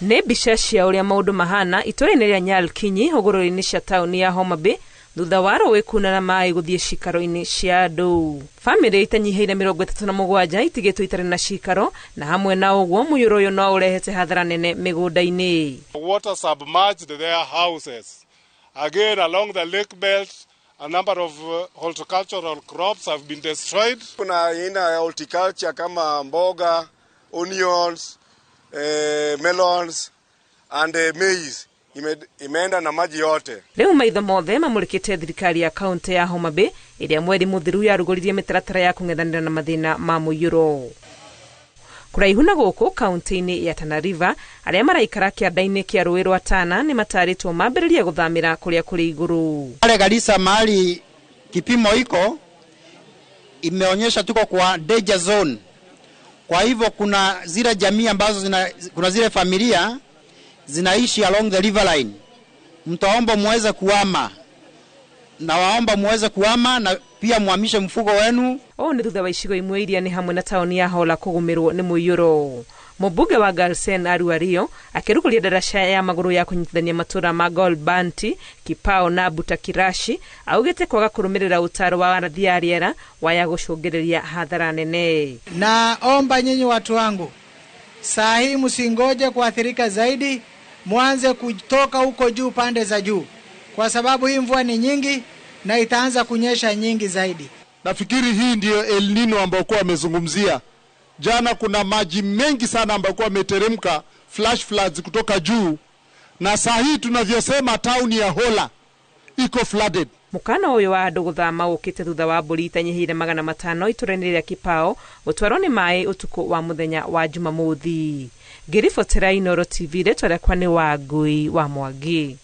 Nĩ mbica cia ũrĩa maũndũ mahana itũũra-inĩ rĩa Nyalkinyi hũgũrũrũ-inĩ cia taũni ya Homa Bay thutha wa rũĩ kuna na maĩ gũthiĩ cikaro-inĩ cia andũ. Bamĩrĩ itanyihĩire 37 itigĩtwo itarĩ na cikaro, na hamwe na ũguo mũiyũro ũyũ no ũrehete hathara nene mĩgũnda-inĩ. Water submerged their houses. Again, along the lake belt, a number of horticultural crops have been destroyed. Kuna aina ya horticulture kama mboga, onions, melons and maize imeenda na maji yote. Rĩu maitho mothe mamũrĩkĩte thirikari ya kaunti ya Homa Bay ĩrĩa mweri mũthiru yarugũririe mĩtaratara ya kũng'ethanĩra na mathĩna ma mũiyũro. Kũraihu na gũkũ kaunti-inĩ ya Tana River, arĩa maraikara kĩanda-inĩ kĩa rũĩ rwa Tana nĩ matarĩtwo mambĩrĩrie gũthamĩra kũrĩa kũrĩ igũrũ. Pale Garissa mahali kipimo iko imeonyesha tuko kwa danger zone. Kwa hivyo kuna zile jamii ambazo kuna zile familia zinaishi along the river line. Mtaomba muweze kuhama. Na waomba muweze kuhama na pia muhamishe mfugo wenu. Ũũ nĩ thutha wa icigo imwe iria nĩ hamwe na taũni ya Hola kũgũmĩrwo nĩ mũiyũro. Mũmbunge wa Garsen Arua Rio akĩrugũria ndaraca ya magũrũ ya kũnyitithania matũũra ma Golbanti, Kipao na Butakirashi augĩte kwaga kũrũmĩrĩra ũtaaro wa warathi ya rĩera waya gũcũngĩrĩria hathara nene. Naomba nyinyi watu wangu, saa hii msingoje kuathirika zaidi, mwanze kutoka huko juu pande za juu, kwa sababu hii mvua ni nyingi na itaanza kunyesha nyingi zaidi. Nafikiri hii ndiyo El Nino ambayo kwa amezungumzia jana. Kuna maji mengi sana ambayo kwa yameteremka, flash floods kutoka juu, na saa hii tunavyosema town ya Hola iko flooded. Mukana ũyũ wa andũ gũthama ũkĩte thutha wa mbũri itanyihĩire 500 itũũra-inĩ rĩa Kipao gũtwarwo nĩ maĩ ũtukũ wa mũthenya wa Jumamothi. Ngĩribotera Inooro TV, rĩtwa rĩakwa nĩ Wangui wa Mwangi.